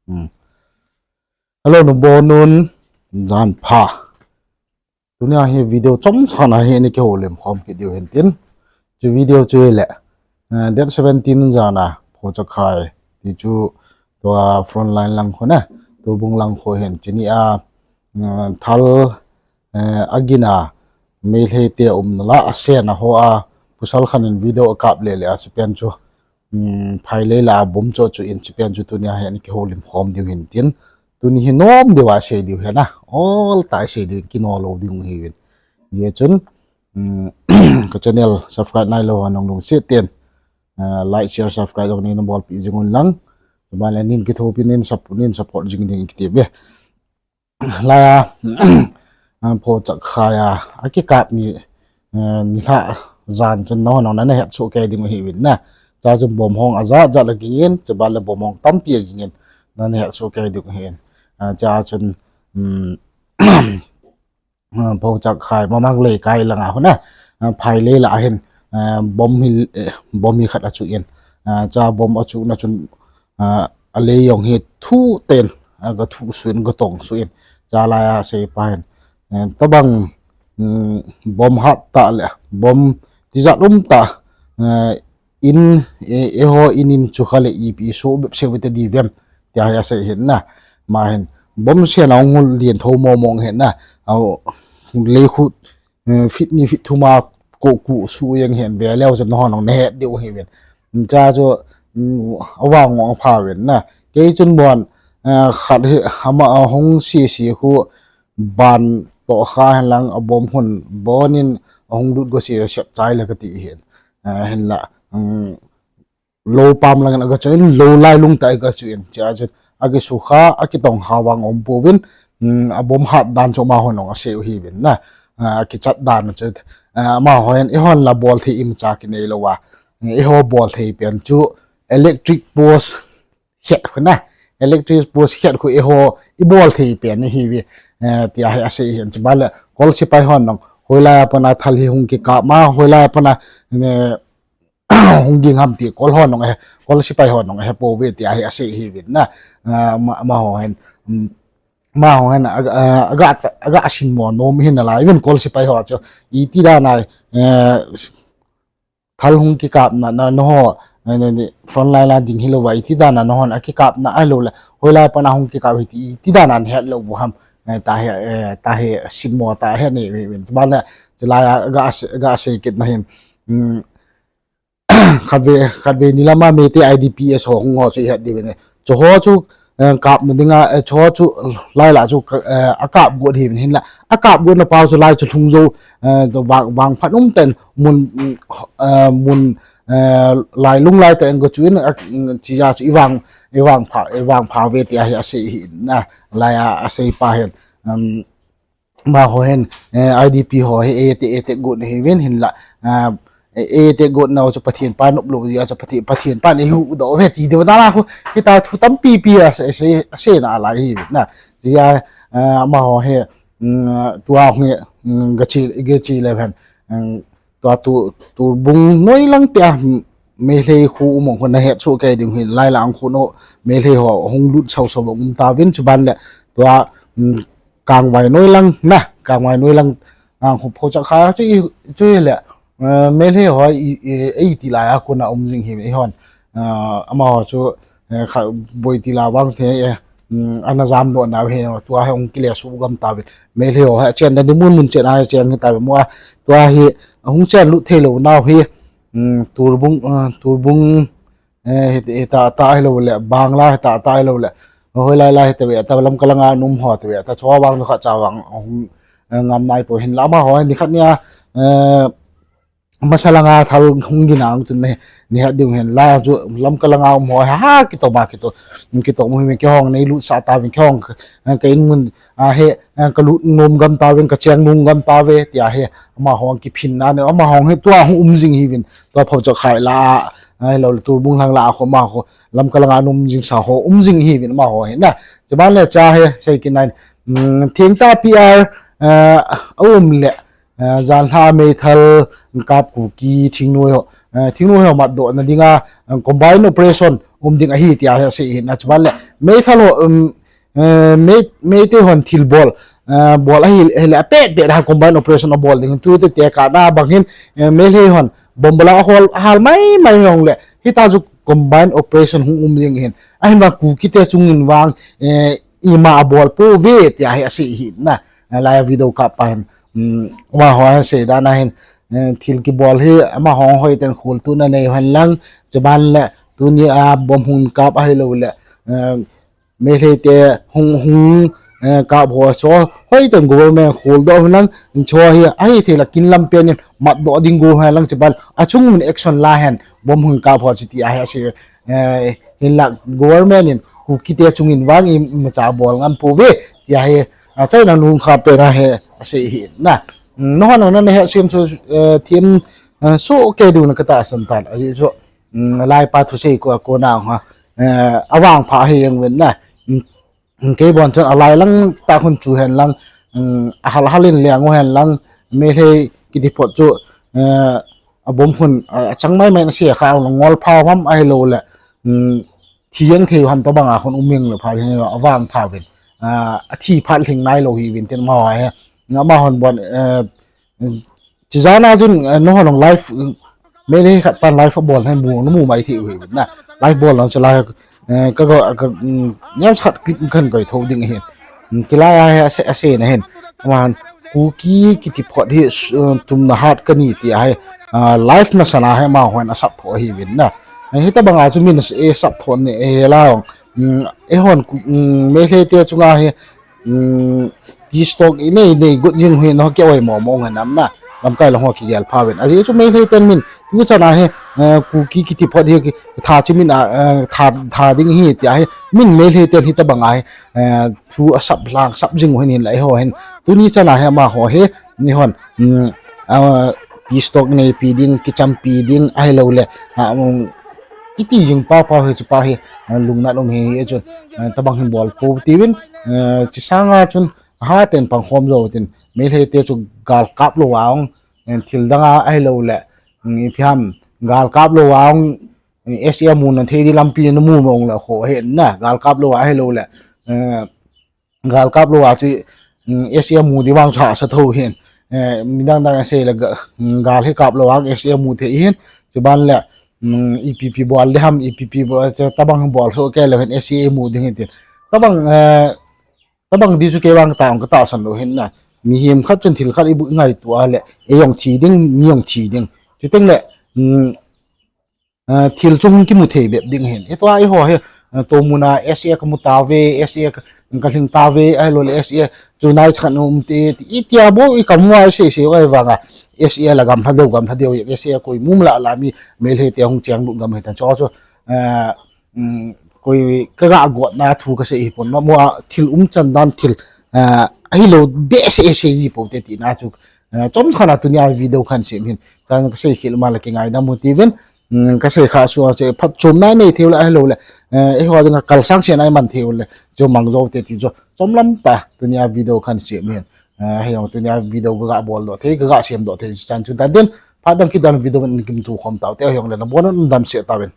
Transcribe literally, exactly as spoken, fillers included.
Hmm. Hello, nabonun, jan pha. Tunia hi video chomcha na hi ana kihoulim khom kit diu hintin. Chu video chu hile, eh, date seventeen jana, Phochakhai, ti chu tua frontline lang khu na, Turbung lang khu hin, chuni a, mm, thal, eh, agina, Meitei te umna la, asena ho a, pasal khat in video akap lele a, chupen chu, um, phailei la a bomb cho chu in chupen chu tunia hi ana kihoulim khom diu hintin. Tuni hi nom diu a sei diu hi na. Ol tah a sei diu, kino lou diu hiuvin. Hijeh chun, um, ka channel subscribe nailou ho nahung lungset in, uh, like, share, subscribe jong nei na bolpeh jing un lang. Chuban le nei kithopi, nei sup-, nei support jing ding kiti ve. Laiya, ah, Phochakhai a, akikap ni, eh, nilhah jan chun nahon nana het soh kei diu hiuvin na. Chua chun bomb hong ajat jat aging in, chuban le bomb hong tampi aging in, nana het soh kei diu hin. Ah, chua chun, um, ah, Phochakhai, Mamang Leikai langa khu na, ah, phailei la a hin, ah, bomb hi, eh, bomb hi khat achu in. Ah, chua bomb achu na chun, ah, alei jong hi thu ten, ah, aga thu suh in, aga tong suh in. Chua laiya asei pa hin, eh, tabang, um, bomb hat tah le, bomb tijat um tah, eh, in, eh, eiho in in chu kha le ipi soh bep seh uvinte di vem, tia hi asei hin na. Ama hin, bomb sena hung lien tho mong mong hin na. Au, lei khu, eh, feet ni feet thum a ko ku suh jeng hin ve leu chun nahon nahung het diu hiuvin. Chua chu, um, avang ngong pha uvin na. Kei chun bon, eh, khat hi, ama, ah, hung sese khu ban toh kha hin lang a bomb hung bon in ahung lut go se sep chai le kati hin. Eh, hinla, um, lou pam lang in aga chu in, lou lailung tah in aga chu in. Chua chun, akisukha, akitongkha vang aum pouvin, um, a bomb hat dan chu amahon jong asei u hiuvin na. Ah, akichat dan chu, ah, amahon, eihon la bol thei imacha kinei lou a. Eiho bol thei pen chu electric post khat khu na. Electric post khat khu eiho ibol thei pen ahiuve. Eh, tia hi asei hin. Chuban le kol sepai hon jong, hoilai a pat a thal hi hung kikap ma, hoilai a pat a, eh, hung ging ham ti kol hon jong ahe, kol sepai hon jong ahe pouve tia hi asei hiuvin na. Ah, ama, amaho hin, um, amaho hin, aga, ah, aga, aga sinmo nom hi nalai uvin kol sepai ho chu. Iti dan a, eh, thal hung kikapna, na, naho, eh, ni, ni, frontline la ding hilou va, iti dan a nahon akikapna ahilou le, hoilai a pat a hung kikap hi ti, iti dan a nahet lou u ham, eh, tia hi, eh, tia hi sinmo tah hi nei, nei, nei, chuban le, chulai a, aga, aga sei kit na hin, um, khatvei, khatvei nilam a Meitei I D Ps ho hung ho chu ihet diu ve ne. Chu ho chu, eh, kapna dinga, eh, chu ho chu lai la chu ka, eh, akap got hiuvin hinla. Akap gotna pau chu lai chu lhung jou, eh, vang, vangphat um ten mun, eh, mun, eh, lailung lai tah in go chu in, ah, chia chu ivang, ivang pha, ivang pha uve tia hi asei hin na, laiya asei pa hin. Um, Amaho hin, eh, I D P ho hi, eh, te, eh, te got na hiuvin hinla, ah, eh, eh, te got nau chu Pathen pa nop lou jeh a chu Pathen, Pathen pan eihuhdoh uve ti deu dan a khu, hitia thu tampi pi asei, asei, asei nalai hiuvin na. Jeh a, ah, amaho hi, mm, tua hi, mm, gache, gache le hen, mm, tua tu, Turbung noi lang pia, mm, Meitei khu um hung khu nahet soh kei diu hin lai lang khu no, Meitei ho hung lut sau sau um tauvin chuban le tua, mm, Kangvai noi lang na, Kangvai noi lang, ah, khu Phochakhai chu i, chu hile, eh, Meitei ho i, i, eiti lai a kona um jing hi eihon. Ah, amaho chu, eh, kha, boi tila vang the, eh, um, ana jamdoh nau hi, tua hi hung kile suh gam tauvin. Meitei ho hi achen dan di mun mun chen a hi cheng hi tauvin mo a. Tua hi, hung chen lut thei lou nau hi, um, Turbung, ah, Turbung, eh, hi, hi ta, ta hilou le, Bangla hi ta, ta hilou le. Hoilai lai hi ta ve, ta Lamka langa um ho ta ve, ta chu vang chu kha cha vang, um, eh, ngam nai poi hinla amaho, nikhat nia, eh, masa langa thal hung gin a hung chun nei, nei het diu hin. Lai chu Lamka langa um ho, ha, ha, kitom a, kitom, kitom u hi keihon nei lutsah tauvin, keihon, eh, ka in mun, ah, he, eh, ka lut nom gam tauvin, ka cheng nom gam tauve, tia hi, amaho kiphinna nei, amaho hi tua hung um jing hiuvin, tua Phochakhai la, ah, hilou le Turbung lang la khu amaho, Lamka langa um jing sa ho, um jing hiuvin amaho hi na. Chuban le cha hi, sei kit nai, mm, thengtah P R, eh, aum le, eh, janhi meithal, kap Kuki, thingnoi ho, eh, thingnoi ho matdoh na dinga, eh, combine operation um ding ahi tia hi asei hin na chuban le, Meithal ho, um, eh, Mei, Meitei hon thilbol, eh, bol ahi, ahile apet pet a combine operation abol ding, tute te kana bang hin, eh, Meitei hon bomb bala ahol, ahal mai mai hong le, hita chu combine operation hung um ding hin. Ahin vang Kukite chungin vang, eh, ima abol pouve, tia hi asei hi na. Eh, lai video kap pa hin, um, amaho asei dan a hin, eh, thil kibol hi, amaho hoiten kholtohna nei hen lang, chuban le, tuni a bomb hung kap ahilou le, eh, Meitei te hung, hung, eh, kap ho chu, hoiten government kholdoh hen lang, chu hi, ahi thei le kin lam pen in, matdoh ding go hen lang, chuban, achung in action la hen, bomb hung kap ho chu tia hi asei, eh, hinla government in, Kukite chungin vang i, imacha bol ngam pouve, tia hi, achaina nung kha pen a hi, asei hi na. Mm, nahon nana hetsem chu, eh, them, eh, soh kei diu na katahsan tan. Ajeh chu, mm, laipa thusei ko, kona ha, eh, avangpha hi jeng uvin na. Mm, mm, kei bon chun alai lang tah hun chu hen lang, mm, ahal hal in leng u hen lang, Meitei kiti phot chu, eh, abomb hun, a, achang mai mai na se kha ngol pha ham ahilou le, mm, thi jeng thei ham tobang a khun um jeng le pha jeng le avangpha uvin. Ah, athi phat lhing nailou hi uvin tin amaho hi. Amahon bon, eh, chijana chun, eh, nahon live, eh, Meitei khat pan live abol hen mu, namu mai thei u hi uvin na. Live bol lang chu live, eh, ka, ka, ka, mm, niam khat clip kan koi tho ding ahin. Mm, kilai a hi ase, ase na hin. Aman, Kuki kiti phot hi, s-, eh, tumna hat kani ti a hi, ah, live nasana hi amahon asap tho hi uvin na. Eh, hitabang a chu min as-, eh, sap tho ni, eh, la ong. Mm, eihon, mm, Meitei te chunga hi, mm, peace talk inei, nei got jing hi no ke oi mo mo ngan am na. Lamkai lang ho kigel pha uvin. Ajeh chu Meitei ten min, tu chana hi, eh, Kuki kiti phot hi ki, tha chi min a, eh, tha, tha ding hi ti a hi. Min Meitei ten hitabang a hi, eh, thu asap lang, sap jing u hin hin la eiho hin. Tuni chana hi amaho hi, eihon, mm, ah, peace talk neipi ding, kichampi ding, ahilou le, ah, um, iti jing pa pa hi chu pa hi, ah, lungnat um hi, hi chu, ah, tabang hin bol pou ti uvin, ah, chi sanga chun, ha ten pang khom jou tin, Meitei te chu gal kap lou a ong, eh, thil dang a, ahilou le, mm, ipi ham, gal kap lou a ong, eh, S A mu na thei di lampi na mu mong le kho he na, gal kap lou a ahilou le, eh, gal kap lou a chu, mm, S A mu di vang chu hahsa tho hin. Eh, midang dang sei le ga-, mm, gal hi kap lou a S A mu thei hin. Chuban le, mm, ipi pi bol le ham, ipi pi bol, chu tabang bol so ke le hin S A mu ding hin tin. Tabang, eh, tabang di chu kei vang ta ong katahsan lou hin na. Mihem khat chun thil khat i bu ngaito a le, ei ong thi ding, mi ong thi ding. Chuteng le, mm, eh, thil chu hung kimu thei bep ding hin. Hitua eiho hi, eh, tomun a S A kamu tave, S A ka, kalhing tave, ahilou le S A chu nai chan um te, ti, itia bou i kamu a sei sei u ahivang a, S A la gamlha deu, gamlha deu, S A koi mum la la mi, Meitei te hung cheng lut gam hitan chu chu, eh, mm, koi ka ga got na thu kasei hi pon, mo a thil umchan dan thil, eh, ahilou behseh sei ji pou te tina chu, eh, chomkhat a tunia video kan sem hin, kan kasei khel ma la kingaidam u ti uvin, mm, kasei kha sua chu phatchomna nei thei u le ahilou le, eh, eiho dinga kalsang sena iman thei u le, chu mang jou te ti chu, chomlam ta tunia video kan sem hin, eh, hijong tunia video ka ga bol doh thei, ka ga sem doh thei, chan chu dan den, phat dang kit dan video kan kimuto khom tau te, hijong le nabon un damsel tauvin.